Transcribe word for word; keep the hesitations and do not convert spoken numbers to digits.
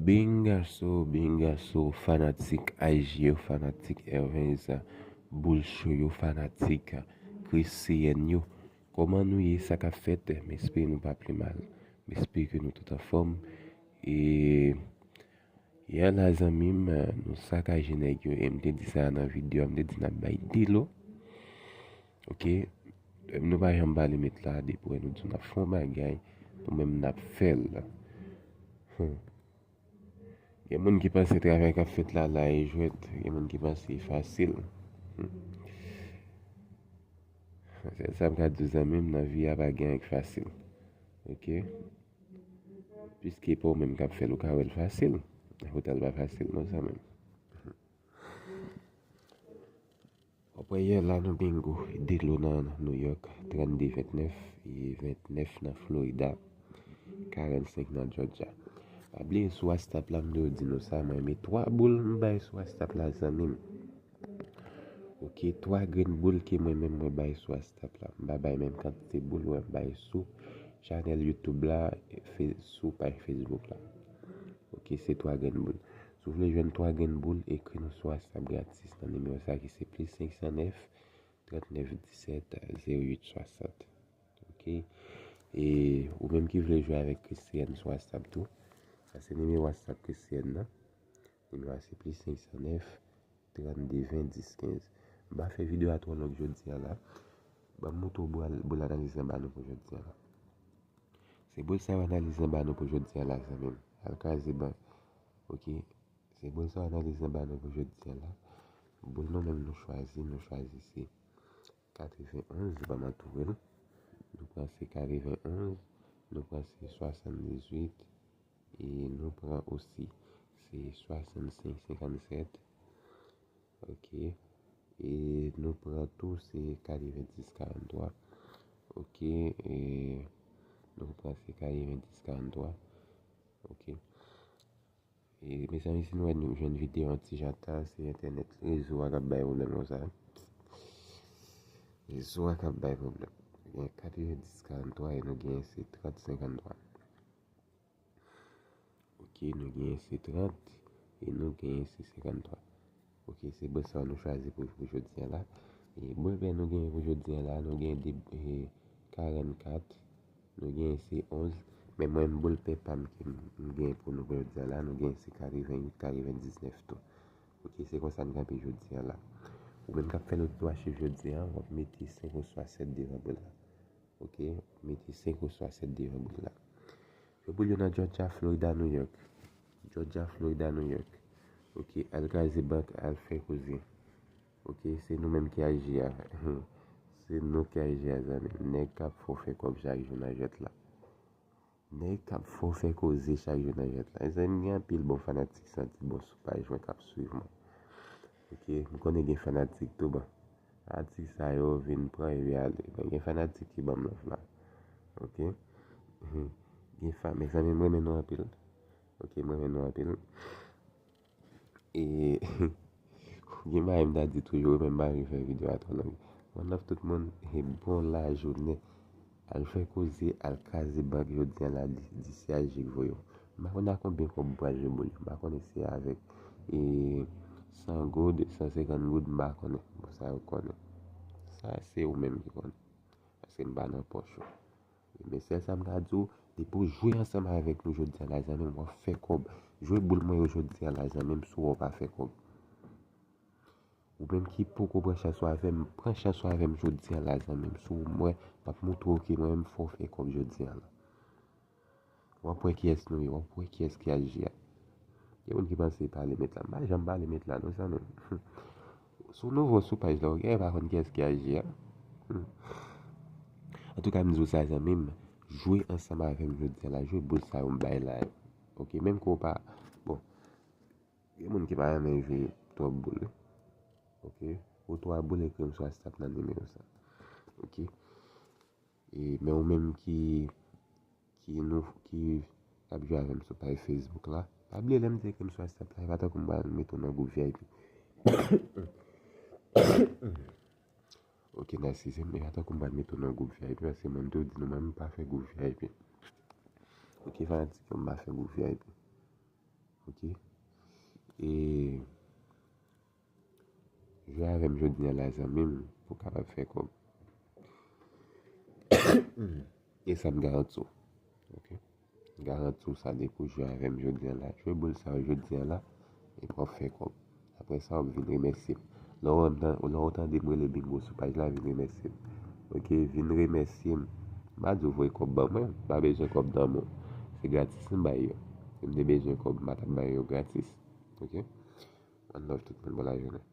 Bingaso, bingaso, fanatik I G yo, fanatik Hervens, Boul Show yo, fanatik Christian yo. Kòman nou ye, sa k ap fèt? M espere nou pa pi mal. M espere ke nou tout anfòm. E yè la, zanmi m, nou sakaje nèg yo. E m te di sa nan videyo a, m te di n ap bay delo. Ok? Nou pa janm pale met la, depi wè nou di n ap fè yon bagay, nou menm n ap fè l. Hmm. Gen moun ki panse travay k ap fèt la la e jwèt, gen moun ki panse e fasil. Hmm. Sèl sa m ka di w, zanmi m, nan vi a pa gen anyen k fasil. Ok? Piske pa w menm k ap fè l, ou ka wè l fasil. Poutan l pa fasil non, zanmi m. W ap wè yè la nou bingo, delo nan New York, trannde vennèf, e vennèf nan Florida, karannsenk nan Georgia. Pa bliye sou WhatsApp la, m dwe di nou sa, mwen renmen twa boul m bay sou WhatsApp la, zanmi m. Ok, twa grenn boul ke mwen menm mwen bay sou WhatsApp la. M pa bay menm kantite boul wè m bay sou chanèl YouTube la, fe-, sou paj Facebook la. Ok, se twa grenn boul. Si w vle jwenn twa grenn boul, ekri nou sou WhatsApp gratis nan nimewo sa ki se plis senk san nèf, trannèf disèt, zewo uit swasant. Ok? E ou menm ki vle jwe avèk Christian sou WhatsApp tou, sa se nimewo WhatsApp Christian nan. Nimewo a se plis senk san nèf, trannde ven, dis kenz. M pa fè videyo a twò long jodi a la. Ban m montre w boul, boul analiz lan ba nou pou jodi a la. Se boul sa yo analiz lan ba nou pou jodi a la, zanmi m. Al kraze bank. Ok. Se boul sa yo analiz lan ba nou pou jodi a la. Boul nou menm nou chwazi, nou chwazi se katrevenn onz, ban m antoure l. Nou pran se katrevenn onz, nou pran se swasanndizuit, e nou pran osi se swasannsenk senkannsèt. Ok. E nou pran tou se katrevenndis karanntwa. Ok. E nou pran se katrevenndis karanntwa. Ok. E mezanmi, si nou wè nou jwenn videyo an ti jan ta, se entènèt, rezo a k ap bay pwoblèm konsa. Rezo a k ap bay pwoblèm. Gen katrevenndis karanntwa e nou genyen se trant senkanntwa. Ok, nou genyen se trant e nou genyen se senkanntwa. Ok, se boul sa nou chwazi pou, pou jodi a la. E boul vè nou genyen pou jodi a la, nou genyen de, e, karannkat, nou genyen se onz. Men mwen, boul pè pa m ke m, m genyen pou nou pou jodi a la, nou genyen se katrevennuit, katrevendiznèf tou. Ok, se konsa n kanpe jodi a la. Ou menm k ap fè lòt dwa chiv jodi a, w ap mete senk oswa sèt devan boul la. Ok, mete senk oswa sèt devan boul la. Jwe boul yo nan Georgia, Florida, New York. Georgia, Florida, New York. Ok, al kraze bank, al fè koze. Ok, se nou menm ki aji a. Se nou ki aji a, zanmi m. Nèg k ap fè w fè kòb chak jou nan jwèt la. Nèg k ap fè w fè koze chak jou nan jwèt la. Zanmi m, gen anpil bon fanatik santi bon sou paj mwen k ap swiv mwen. Ok, m konnen gen fanatik tou, bon. Fanatik sa yo vin pran epi ale. Men gen fanatik ki ban m love la. Ok. Gen fa-, mezanmi, m renmen nou anpil. Ok, m renmen nou anpil. E gen bagay m ta di toujou, men m pa vle fè videyo a twò long. One love tout moun, e bon lajounen. Al fè koze, al kraze bank jodi a la, di, di se aji k voye w. M pa konn a konbyen kòb ou pral jwe boul yo. M pa konnen si se avèk, e, san goud, san senkant goud, m pa konnen. Bon, sa yo konnen. Sa se ou menm ki konnen. Paske m pa nan pòch ou. Men sèl sa m ka di w, depi w jwe ansanm avèk nou jodi a la, zanmi m, w ap fè kòb. Jwe boul mwen yo jodi a la, zanmi m, si w wè w pa fè kòb. Ou menm ki poko pran chans ou avè m, pran chans ou avè m jodi a la, zanmi m. Si w wè, m ap montre w ke mwen menm fò w fè kòb jodi a la. W ap wè kiyès nou ye, w ap wè kiyès ki aji a. Gen moun ki panse pale met la. M pa janm pale met la, non, zanmi m. Si w nouvo sou paj la, ok, pa konn kiyès ki aji a. Antouka, m di w sa, zanmi m, jwe ansanm avè m jodi a la, jwe boul sa yo m bay la yo. Ok, menm ke w pa, bon, gen moun ki pa renmen jwe twòp boul, wi. Ok, ou twa boul, ekri m sou WhatsApp nan nimewo sa. Ok. E, men ou menm ki, ki nou, ki ap jwe avè m sou paj Facebook la, pa bliye lè m di ekri m sou WhatsApp la, e pa tankou m pral mete w nan gwoup V I P. Ok, n a sizyèm, e pa tankou m pral mete w nan gwoup V I P, paske mwen m te di nou, mwen m pa fè gwoup V I P. Ok, fanatik yo, m pa fè gwoup V I P. Ok? E jwe avè m jodi a la, zanmi m, pou w kapab fè kòb. E sa m garanti w. Ok? M garanti w sa, depi w jwe avè m jodi a la. Jwe boul sa yo jodi a la, epi w ap fè kòb. Apre sa, w ap vin remèsye m. Lè w wè m tan-, lè w tande m rele bingo sou paj la, vin remèsye m. Ok, vin remèsye m. M pa di w voye kòb ban mwen, m pa bezwen kòb nan men w. Se gratis m bay yo. Si m te bezwen kòb, m pa t ap bay yo gratis. Ok? One love tout moun, bon lajounen.